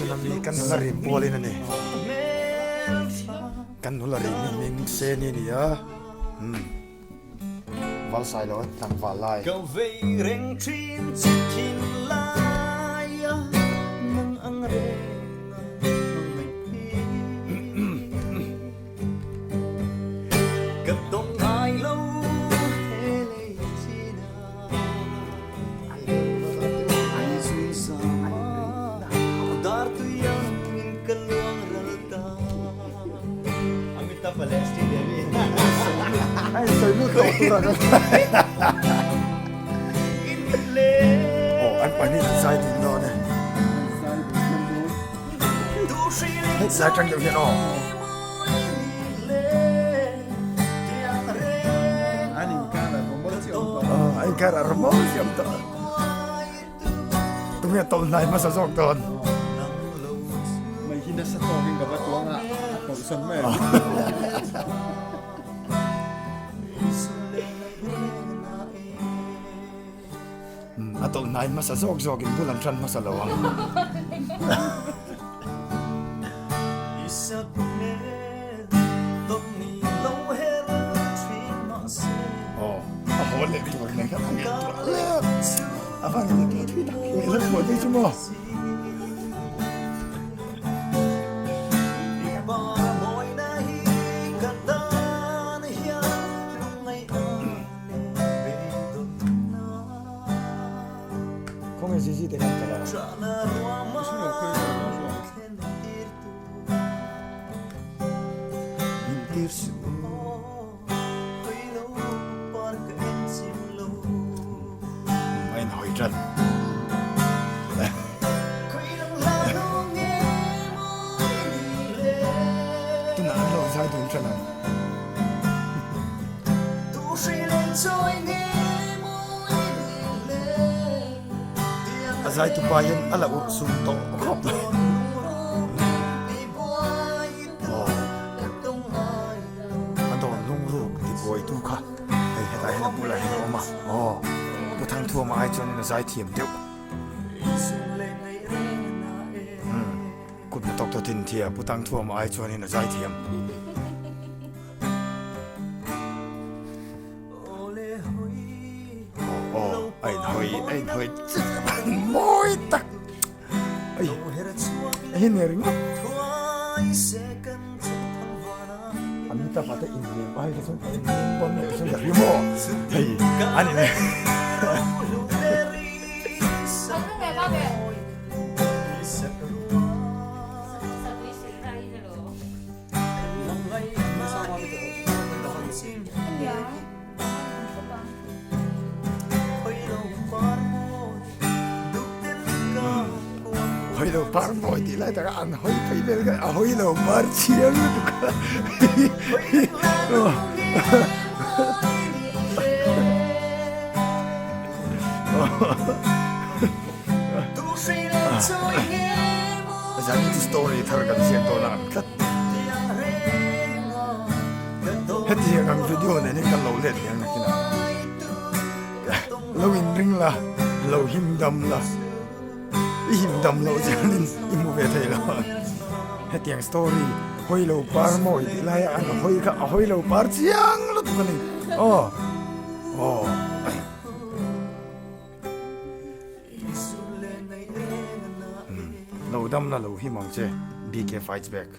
Tuna mi kan nula rim pualin a ni. Kan nula rim hi hming Seni a ni a. Umm. Val sai lo a tlangval lai. Ka vei reng thin che thin lai a nang ang reng a hmangaih hi. Ka tawng ngai lo he lei chin a. Aw an pahnih an zai dun dawn e. Hei zai tang deuh hian aw. An inkar a rawmawl chi awm tawh. Aw an inkar a rawmawl chi awm tawh. Tunge tawlh hnai hmasa zawk dawn. Mai hi nasa tawkin ka va tuang a, a tawlh sawn mai ang. A tawlh hnai hmasa zawk zawkin bul an tan hmasa lo ang. Aw, a haw leh tur nen khan a ngaihtuah leh a van ngaihtuah thui tak hi la phuah teh chu maw. Khawnge Zizi te khan kal a? A inhawi tan. Tunah an lo zai dun tan ang. A zaitupa hian a la urh sum tawh khawp mai. Aw a dawn lungruk ti buaitu kha hei hetah hian a bulah hian a awm a aw Pu Thangthuama ai chuanin a zaithiam deuh umm kut hnathawk tawh thin thia Pu Thangthuama ai chuanin a zaithiam. Aw a inhawi a inhawi mawi tak ai hei ni ringawt Amitabh te inlem ai kha chuan a inlem pawn leh chuan ka hria maw hei a ni le. Hawi lo par mawi tih lai takah an hawi phei vel kha a hawi lo par chiang lutuk a. Zan chu story thar kan siam dawn a ang tlat. Hetiang ang video nen hian kan lo let leh ang nakinah. Lo inring la, lo him dam la, i him dam loh chuanin i hmu ve thei lo ang. Hetiang story hawi lo par mawi tih laia an hawi kha a hawi lo par chiang lutuk a ni. Aw aw. Lo dam la lo him ang che, BK fights back.